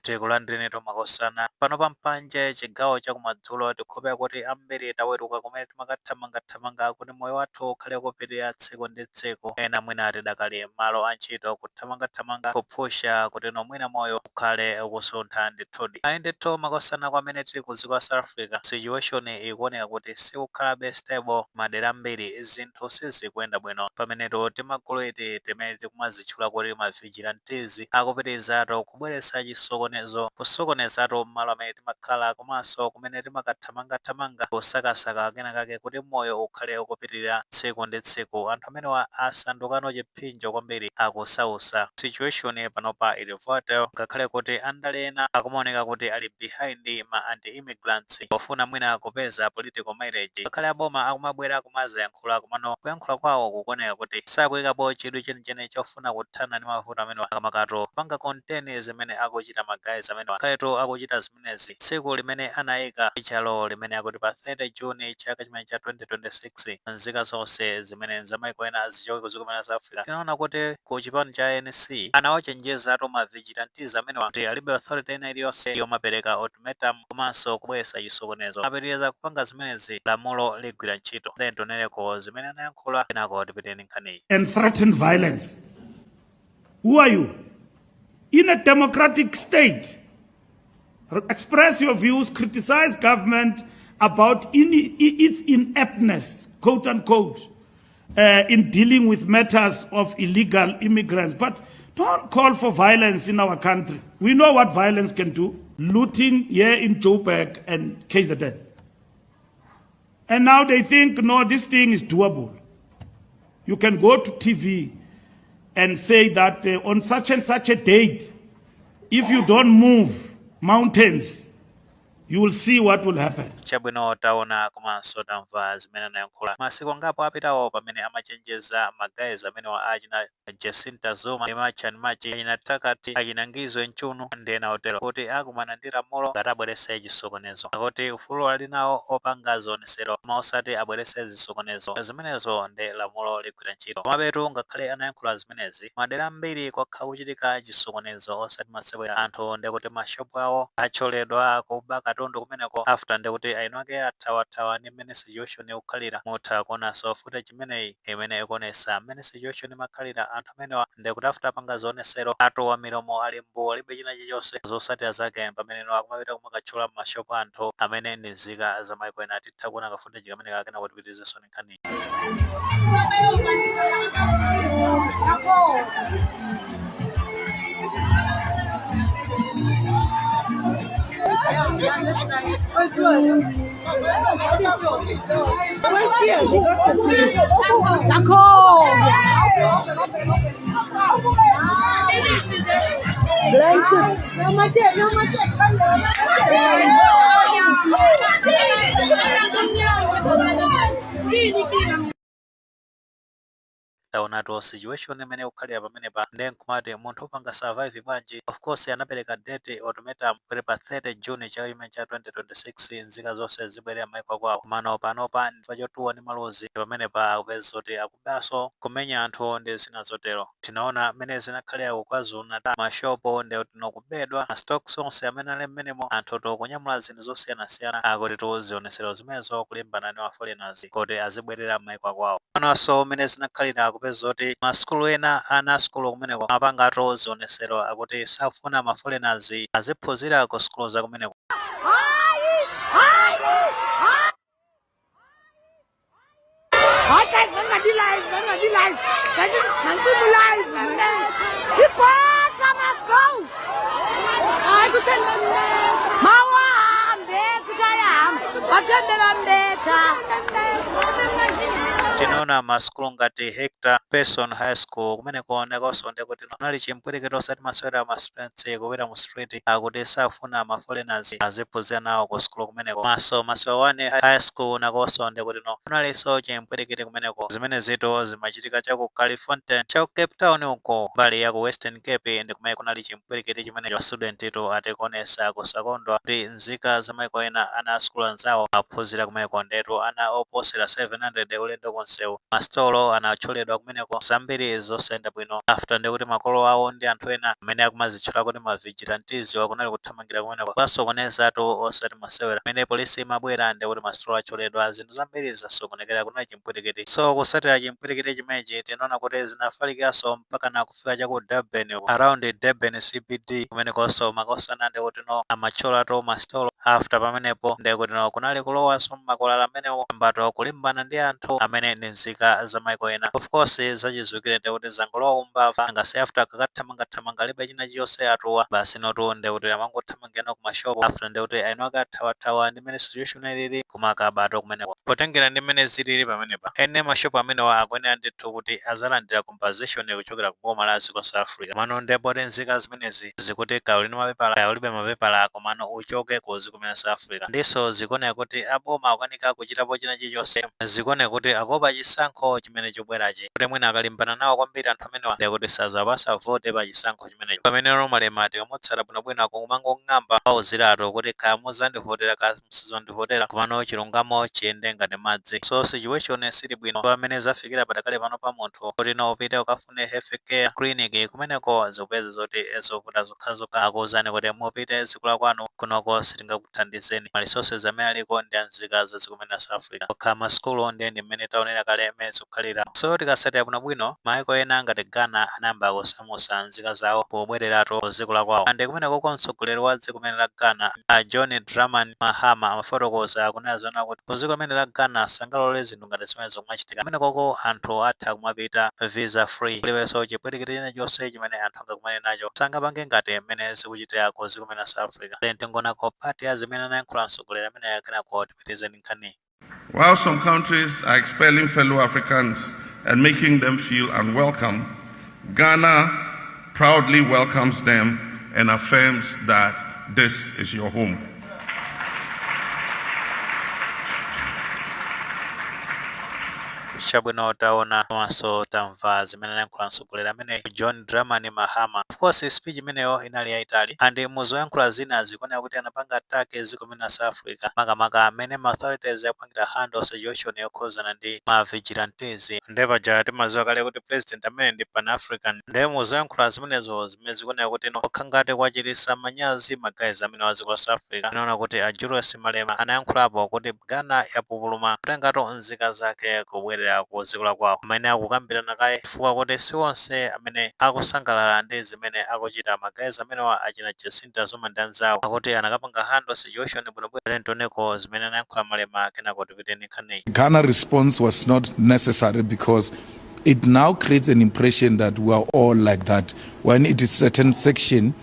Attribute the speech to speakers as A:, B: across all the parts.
A: Tikulandirenitu makosana pano pa Mpanje, chigawo chakumadzulo. Tikhulupira kuti ambiri taweruka kumene timakathamangathamanga kuti moyo wathu ukhale kupitirira tsiku ndi tsiku. Ena mwina tidakali malo antchito, kuthamangathamanga, kuphusha kuti no mwina moyo ukhale ukusuntha ndithudi. Ayi ndithu makosana, kwamene tili ku dziko la South Africa, situation ikuoneka kuti sikukhalabe stable. Madera ambiri zinthu sizikuyenda bwino, pamenetu timagulu iti timene tikumazitchula kuti ma vigilantes akupitirizatu kubweretsa chisokonezo, kusokonezatu malo amene timakhala komanso kumene timakathamangathamanga kusakasaka kenakake kuti moyo ukhale ukupitirira tsiku ndi tsiku. Anthu amenewa asandukano chipsinjo kwambiri, akusausa. Situation panopa ili volatile, ngakhale kuti andale ena akumaoneka kuti ali behind ma anti-immigrants pofuna mwina kupeza political mileage. Ngakhale aboma akumabwera kumazayankhula, komano kuyankhula kwawo kukuoneka kuti sakuyikapo chidwi chenicheni chofuna kuthana ndi mavuto amenewa, akamakato panga contain zimene akuchita ma guys amenewa. Khaletu akuchita zimenezi tsiku limene anayika ichalo limene akuti pa 30 June chaka chimene cha 2026, nzika zonse zimene zamaiko ena zichoke ku dziko la South Africa. Tinaona kuti ku chipani cha ANC anawachenjezatu ma vigilantes amenewa kuti alibe authority ina iliyonse yomapereka ultimatum komanso kubweretsa chisokonezo. Apitiriza kupanga zimenezi, lamulo ligwira ntchito. Tionereko zimene anayankhula, kenako tipiteni nkhaniyi.
B: And threaten violence. Who are you? In a democratic state, express your views, criticize government about its ineptness, quote unquote, in dealing with matters of illegal immigrants. But don't call for violence in our country. We know what violence can do. Looting here in Joburg and KZN. And now they think, no, this thing is doable. You can go to TV and say that on such and such a date, if you don't move mountains, you will see what will happen.
A: Chabwino, taona komanso tamva zimene anayankhula masiku angapo apitawo pamene amachenjeza ma guys amenewa, achina Jacinta Zuma, March and March, achina Takati, achina Ngizwe Mchunu ndi ena otero, kuti akumana ndi lamulo ngati abweretse chisokonezo. Akuti ufulu ali nawo opanga zionesero, koma osati abweretse zisokonezo. Zimenezo ndi lamulo ligwira ntchito. Komabetu ngakhale anayankhula zimenezi, madera ambiri kwakhala kuchitika chisokonezo osati masewera. Anthu ndikuti mashopu awo athyoledwa, kuba katundu kumeneko, after ndikuti aino ake athawathawa ndi mmene situation ikukhalira. Mutha kuonanso footage imeneyi imene ikuonesa mmene situation imakhalira. Anthu amenewa ndikuti after apanga zionesero, atowa milomo, ali mbu, alibe china chilichonse. Zotsatira zake pamene no akumapita kumakathyola m'mashopu anthu amene ndi nzika za maiko ena. Titha kuona ka footage kamene kakena kuti tipitizenso ndi nkhaniyi.
C: Where's here? They got the police. Nakho. Blankets.
A: Taonatu situation imene ikukhalira pamenepa, ndi nkumati munthu upanga survive bwanji? Of course anapereka date, ultimatum, kuti pa 30 June chaka chimene cha 2026 nzika zonse zibwerera maiko kwawo. Komano panopa pachotuwa ndi maluzi pamenepa, akupeza kuti akubanso, kumenya anthu ndi zina zotero. Tinaona mmene zinakhalira ku KwaZulu Natal, mashopo ndi tinokubedwa, ma stocks onse amene ali mmenemo, anthu tokunyamula zinthu zosiyanasiyana, akuti tuzionesero zimenezo kulimbana ndi ma foreigners kuti azibwerera maiko akwawo. Panonso mmene zinakhalira, kupeza kuti masukulu ena, ana asukulu kumeneko amapangatu zionesero, akuti safuna ma foreigners aziphunzira ku sukulu za kumeneko.
C: Hayi guys, mangabi live, mangabi live. Kanti mantsibu live, man. Ikwatha must go. Hayi kutheni bambetha. Mawahambe kuthi ayahamba. Bathembe bambetha.
A: Tinaona masukulu ngati Hector Peterson High School, kumeneko nakonso ndikuti kunali chimpwirikiti osati masewera, ma students kupita mu street, akuti safuna ma foreigners aziphunzira nawo ku sukulu kumeneko. Maso Masowane High School nakonso ndikuti no kunalinso chimpwirikiti kumeneko. Zimene zito zimachitika chaku California, chaku Cape Town uko, mbali ya ku Western Cape, ndi kumene kunali chimpwirikiti chimenecho. Student to atikuonesa kusakondwa kuti nzika za maiko ena, ana asukulu anzawo aphunzira kumeneko. Ndetu ana oposera 700 ulendo konsewo. Msewu masitolo anathyoledwa kumeneko, zambiri zosayenda bwino. After ndikuti makolo awo ndi anthu ena amene akumazitchula kuti ma vigilantes wakunali kuthamangira kumeneko kwasokonezatu, osati masewera. Amene polisi imabwera ndikuti masitolo athyoledwa, zinthu zambiri zasokonekera, kunali chimpwirikiti. So kusatira chimpwirikiti chimenechi, tinaona kuti zinafalikanso mpaka na kufika chaku Durban, around Durban CBD. Kumenekonso makosana ndikuti no amathyolatu masitolo. After pamenepo ndikuti no kunali kulowanso mmakolala amenewo ambato kulimbana ndi anthu amene ndi nzika za maiko ena. Of course, zachizwikire ndikuti zangolowa umbava angasi. After kakathamangathamanga, libe china chiyonse, atuwa basi notu ndikuti amangothamangirana ku mashopo. After ndikuti aino akathawathawa ndi mmene situation ilili kumakabato kumeneko. Potengera ndi mmene zilili pamenepa, ene mashopo amenewa akuyenera ndithu kuti azalandira compensation kuchokera ku boma la dziko South Africa. Mano ndipo nzika zimenezi zikuti kaya uli ndi mapepala, kaya ulibe mapepala, komano uchoke ku dziko limene South Africa. Ndiso zikuoneka kuti aboma akukanika kuchitapo china chilichonse. Zikuoneka kuti akuopa chisankho chimene chikubwerachi, kuti mwina akalimbana nawo kwambiri anthu amenewa ndikuti sazapasa vote pa chisankho chimenecho. Pamene Malema tikamutsata bwinobwino akumangong'amba pauziratu kuti kaya muzandivotera, kaya musazandivotera, komano chilungamo chiyende ngati madzi. So situation sili bwino pamene zafikira padakale pano pa munthu kuti no upite ukafune health care clinic kumeneko, zikupeza zoti zovuta zokhazokha. Akuwuzani kuti mupite dziko la kwanu, kunoko sitingakuthandizeni, ma resources amene aliko ndi anzika za dziko limene la South Africa okha. Masukulu ndiye ndi mmene taonera kale mmene zikukhalira. So tikasatira bwinobwino, maiko ena ngati Ghana anayamba kusamusa nzika zawo pobwereratu ku dziko la kwawo. Ande kumeneko mtsogoleri wa dziko limene la Ghana, a John Dramani Mahama, amafotokoza kunena zona kuti ku dziko limene la Ghana sangalole zinthu ngati zimene zikumachitika kumenekoko. Anthu atha kumapita visa free, kulibenso chipwirikiti chilichonse chimene anthu angakumane nacho, sangapange ngati mmene zikuchitika ku dziko limene la South Africa. Tingonako part ya zimene anayankhula mtsogoleri amene akenako tipitizeni nkhani.
D: While some countries are expelling fellow Africans and making them feel unwelcome, Ghana proudly welcomes them and affirms that this is your home.
A: Chabwino, taona komanso tamva zimene anayankhula mtsogoleri amene John Dramani Mahama. Of course, speech imeneyo inali yayitali, and muzoyankhula zina zikuoneka kuti anapanga attack dziko limene la South Africa, makamaka amene ma authorities akupangira handle situation yokhuzana ndi ma vigilantes. Ndiye paja timadziwa kale kuti president amene ndi Pan African. Ndiye muzoyankhula zimenezo zimene zikuoneka kuti no okha ngati kwachititsa manyazi ma guys amene wa dziko la South Africa. Tinaona kuti a Julius Malema anayankhulapo kuti Ghana yapupuluma kutengatu nzika zake kubwerera ku dziko la kwawo, amene akukambirana kaye chifukwa kuti si onse amene akusangalala ndi zimene akuchita ma guys amenewa achina Jacinta Zuma ndi anzawo, akuti anakapanga handle situation bwinobwino. Tioneko zimene anayankhula Malema, kenako tipiteni nkhaniyi.
B: Ghana response was not necessary because it now creates an impression that we are all like that, when it is certain section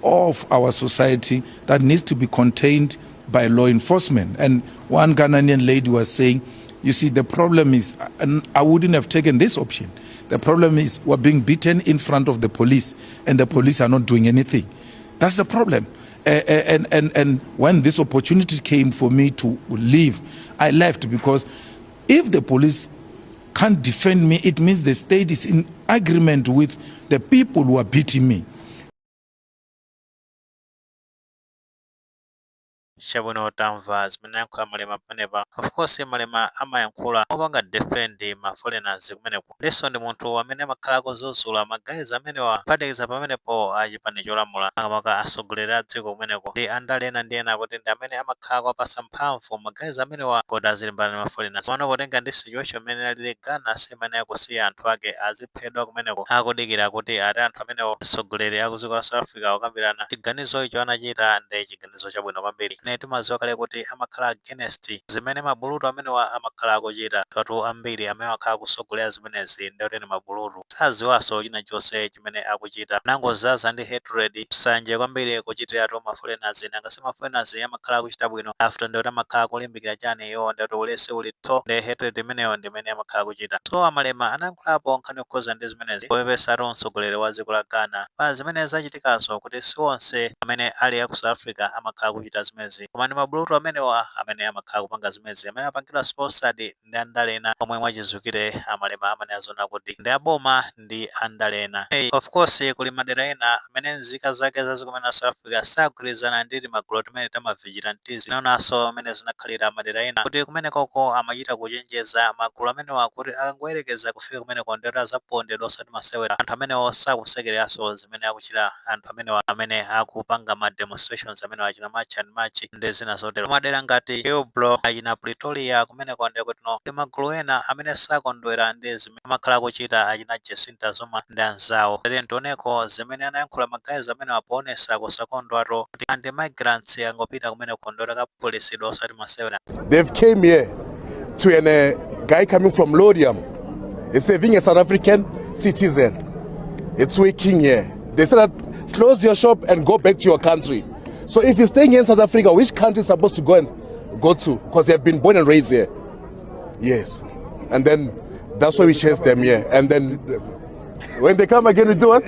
B: of our society that needs to be contained by law enforcement. And one Ghanaian lady was saying, "You see, the problem is, and I wouldn't have taken this option. The problem is we're being beaten in front of the police and the police are not doing anything. That's the problem. And when this opportunity came for me to leave, I left, because if the police can't defend me, it means the state is in agreement with the people who are beating me."
A: Chabwino, tamva zimene ayankhula Malema pamenepa. Of course, Malema amayankhula opanga defend ma foreigners kumeneko, ndiso ndi munthu amene amakhala kuzuzula ma guys amenewa, kuphatikiza pamenepo achipani cholamula, makamaka atsogoleri a dziko kumeneko ndi andale ena ndi ena, kuti ndi amene amakhala kuwapasa mphamvu ma guys amenewa kuti azilimbana ndi ma foreigners. Pano potenga ndi situation imene alili, Ghana simene akusiya anthu ake aziphedwa kumeneko, akudikira kuti ati anthu amenewo atsogoleri aku dziko la South Africa akukambirana. Chiganizo icho anachita ndi chiganizo chabwino kwambiri. Ne timadziwa kale kuti amakhala against zimene mabulutu amenewa amakhala akuchita. Anthu ambiri amene amakhala kusogolera zimenezi ndikuti ndi mabulutu, saziwanso china chonse chimene akuchita, nangozaza ndi hatred, nsanje kwambiri kuchitiratu ma foreigners. Nanga si ma foreigners amakhala akuchita bwino? After ndikuti amakhala kulimbikira chani iwo? Ndikuti ulesi uli tho, ndi hatred imeneyo ndi imene amakhala kuchita. So amalema anayankhulapo nkhani yokhuza ndi zimenezi, kupepesatu mtsogoleri wa dziko la Ghana pa zimene zachitikazo, kuti si onse amene ali aku South Africa amakhala kuchita zimene. Zimenezi koma ndi mabulutu amenewa amene amakhala kupanga zimenezi, amene apangidwa sponsored ndi andale ena omwe mwachizukire amalema amene azona kuti ndi aboma ndi andale ena. Hey, of course kuli madera ena amene nzika zake zazikumene South Africa sagwirizana ndi timagulu timene tama vigilantes. Tinaonanso amene zinakhalira madera ena kuti kumenekoko amachita kuchenjeza magulu amenewa kuti akangoyerekeza kufika kumeneko ndiyoti azapondedwa osati masewera. Anthu amenewo sakusekereranso zimene akuchita anthu amenewa amene akupanga ma demonstrations amene achina March and March ndi zina zotero. Madera ngati Hillbrow, achina Pretoria, kumeneko ndiye kuti no ndi magulu ena amene sakondwera ndi zimene amakhala akuchita achina Jacinta Zuma ndi anzawo. Tere ntioneko zimene anayankhula ma guys amene apoonesa kusakondwatu kuti anti-migrants angopita kumeneko ndiyoti akapolisidwa osati masewera.
E: They've came here to an guy coming from Laudium. He's serving a South African citizen. It's working here. They said that close your shop and go back to your country. So if he's staying here in South Africa, which country is supposed to go and go to? Because they have been born and raised here. Yes. And then that's why we chase them here. And then when they come again, we do what?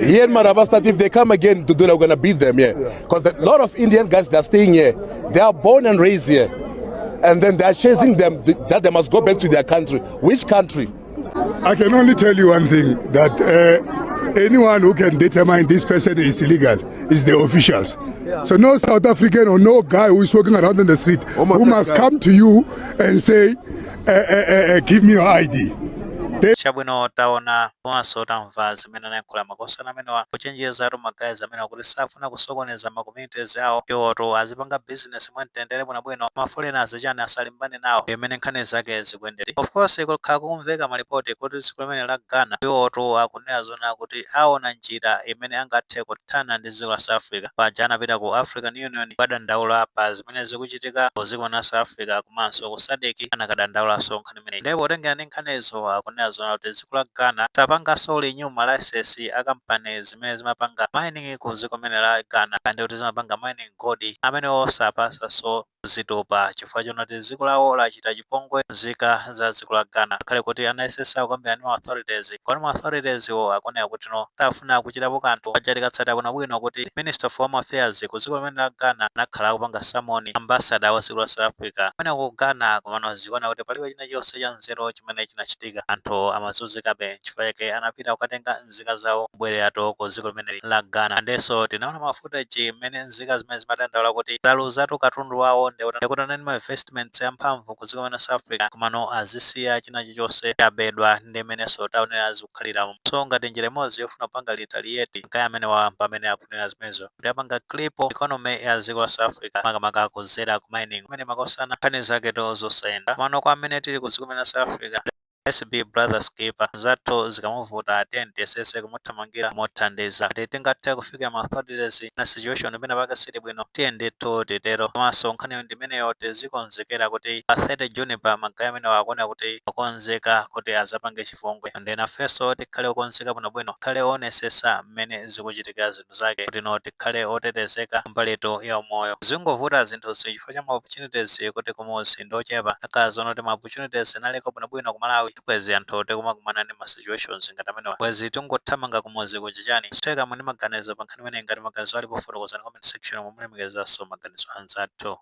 E: Here in Marabastad, if they come again to do that, we're gonna beat them here. Because a lot of Indian guys that are staying here, they are born and raised here. And then they are chasing them that they must go back to their country. Which country?
F: I can only tell you one thing, that anyone who can determine this person is illegal is the officials. So no South African or no guy who is walking around in the street who must come to you and say, "Give me your ID." They
A: Chabwino, taona komanso tamva zimene anayankhula makosana amenewa kuchenjezatu ma guys amenewa kuti safuna kusokoneza ma communities awo. Iwoto azipanga business mwamtendere bwinobwino, ma foreigners chani asalimbane nawo imene nkhani zake zikuyendera. Of course kukhala kukumveka malipoti kuti dziko limene la Ghana iwoto akunena zona kuti aona njira imene angathe kuthana ndi dziko la South Africa. Paja anapita ku African Union kukadandaula pa zimene zikuchitika ku dziko la South Africa, komanso ku SADC anakadandaulaso nkhani imeneyi. Ndipo potengera ndi nkhanizo, akunena zona kuti dziko la Ghana sapanganso renew ma license a kampani zimene zimapanga mining ku dziko limene la Ghana, kandi kuti zimapanga mining gold, amenewo sapasanso zitupa chifukwa chonoti dziko lawo lachita chipongwe nzika za dziko la Ghana. Ngakhale kuti anayesesa kukambirana ndi ma authorities, koma ma authorities wo akuoneka kuti no, safuna kuchitapo kanthu. Paja tikatsata bwinobwino kuti Minister of Home Affairs ku dziko limene la Ghana anakhala akupanga summon ambassador wa dziko la South Africa kumene ku Ghana, komano zikuona kuti palibe china chonse cha nzeru chimene chinachitika. Anthu amazunzikabe, chifukwa chake anapita kukatenga nzika zawo kubwererato ku dziko limene la Ghana. Andenso tinaona ma footage mmene nzika zimene zimadandaula kuti zaluzatu katundu wawo, ndikuti anali ma investments amphamvu ku dziko limene la South Africa, komano azisiya china chilichonse chabedwa ndi mmenenso taonera zikukhaliramo. So ngati njira imodzi yofuna kupanga retaliate kaya amene wa pamene akunena zimenezo kuti apanga cripple economy ya dziko la South Africa, makamaka kuzera ku mining kumene makosana nkhani zaketo zosayenda. Komano kwa amene tili ku dziko limene la South Africa, SB brothers keeper zathu zikamuvuta tiyesese kumuthamangira mothandiza kuti tingathe kufika ma authorities na situation imene pake sili bwino. Tiye ndithu titero. Komanso nkhaniyo ndimeneyo, tizikonzekera kuti pa 30 June pa ma guy amene akuona kuti akonzeka kuti azapange chipongwe, ndi nafenso tikhale okonzeka bwinobwino, tikhale onesesa mmene zikuchitikira zinthu zake kuti no tikhale otetezeka mbalito ya umoyo. Zingovuta zinthu chifukwa cha ma opportunities kuti kumuzi ndochepa. Akazoona kuti ma opportunities analiko bwinobwino ku Malawi, kwezi anthu tikumakumana ndi ma situations ngati amenewa, kwezi tingothamanga kumuzi kuchichani sitheka. Mwe ndi maganizo pa nkhani imeneyi? Ngati maganizo alipo, fotokozani comment section, momwe mulemekezanso maganizo anzathu.